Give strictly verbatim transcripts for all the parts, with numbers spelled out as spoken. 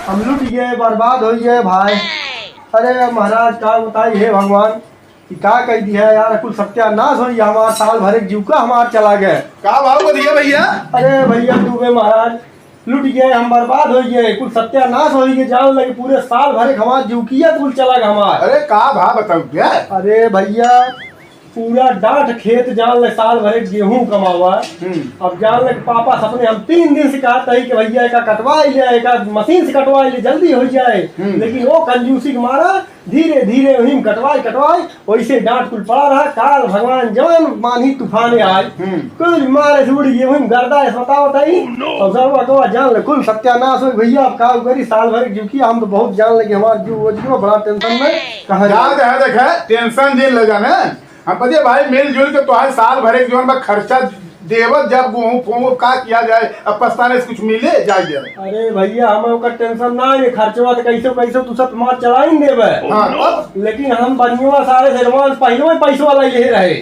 हम लुट गए, बर्बाद होइ गए भाई। अरे महाराज, का बताई हे भगवान, कि का कइ दिया यार, कुल सत्यानाश होइ गया हमार, साल भरे के जीविका हमार चला गए। का भाव बतिया भइया? अरे भइया, डूबे महाराज, लुट गए, हम बर्बाद होइ गए, कुल सत्यानाश होइ गए, जान लगे पूरे साल भरे के हमार जीविकिया कुल चला गए हमार। अरे का भाव बताऊ क्या? अरे भइया, पूरा डांठ खेत जान ले साल भरे गेहूं कमावा। हम्म। अब जान ले पापा सपने हम तीन दिन से कहत हई कि भइया एका कटवाई ले, एका मशीन से कटवाई ले, जल्दी होइ जाए। हम्म। लेकिन वो कंजूसी के मारा धीरे धीरे वहीं कटवाई कटवाई वैसे डांठ कुल पड़ा रहा। काल भगवान जवन मानही तूफाने आए, हम्म। कुल मारे से उड़ गए वहीं गर्दा है, बताओ बताई। Oh, no। और सरवा को जान ले कुल सत्यानाश हो भइया। अब का करी, साल भर की जीविकिया, हम तो बहुत जान ले कि हमार जीव वो जीव बड़ा टेंशन में। कहाँ जाए? जाए, देखे, देखे, टेंशन जिन ले जाने। हम कहिए भाई, मिलजुल के तोहार साल भरे के जीवन में खर्चा देवत जब गेहूं फोहूं का किया जाए, अब पछताने से कुछ मिले जाए दे। अरे भइया, हमें ओकर टेंशन ना है, खर्चवा तो कैसे कैसे तू सब मार चलाई न देबे। हाँ, तब? लेकिन हम बनियवा सारे से एडवांस पहले ही पैसवा ले ले रहे।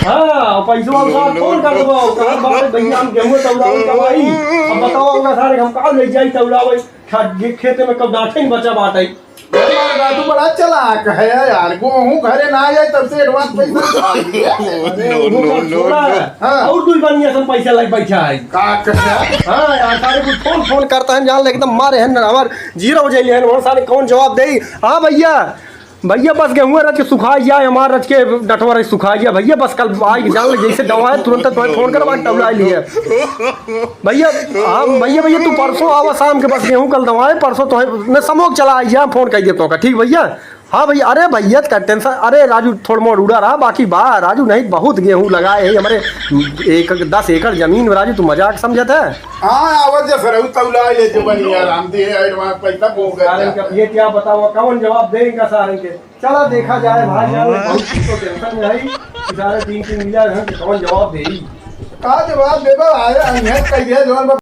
हाँ, पैसवा हम साथ फोन कर देबो, कहाँ बात है भइया, हम गेहूं तौलावे कब आई? अब बताओ, ओकरा सारे हम का ले जाई तौलावे? खा-, खेते में कब डांठे न बचा बाटे। यार, तू बड़ा चालाक है यार, गेहूं घरे ना आए तब से एडवांस पैसा निकाल दिया। अरे, no, वो no, सब no, छोड़ा no। है। हाँ। और दुई बनिया से पैसा लग बैठा है। का कहता है? हाँ यार, सारे कुछ फोन फोन करता है, जान ले एकदम मारे हैं ना, हमार जीरो हो जाइए हैं, वो सारे कौन जवाब दे? हाँ भइया, भइया बस गेहूं रच के सुखाई जाए, हमार रच के डटवा रच सुखाई जाए भइया, बस कल आई जान ले जैसे दवा है तुरंत तुम्हें फोन करवा टौला लिए। भइया, हाँ, भइया, भइया, तू परसों आवा शाम के, बस गेहूं कल दवाए, परसों तो है, न समोक चला आई जा, फोन कर दे तो का, ठीक भइया? हाँ भइया, अरे भइया, का टेंशन, अरे राजू, थोड़ मोड़ उड़ा रहा, बाकी बा, राजू, नहीं, बहुत गेहूं लगाए है हमारे, एक, दस एकड़ जमीन में, राजू, तू मजाक समझत है? हाँ, आवत जा सरऊ, तौला ले जो बनिया, राम दे, एडवांस पैसा बोल सारे गया। के अब ये क्या बताओ, कौन जवाब दे इनका सारे के? चला देखा जाए भाई, यार, बहुत कुछ तो टेंशन में है, कि सारे तीन तीन मिला है, कि कौन जवाब दे? का जवाब देबा? आए, अइहे, कह दिया, जवान बा,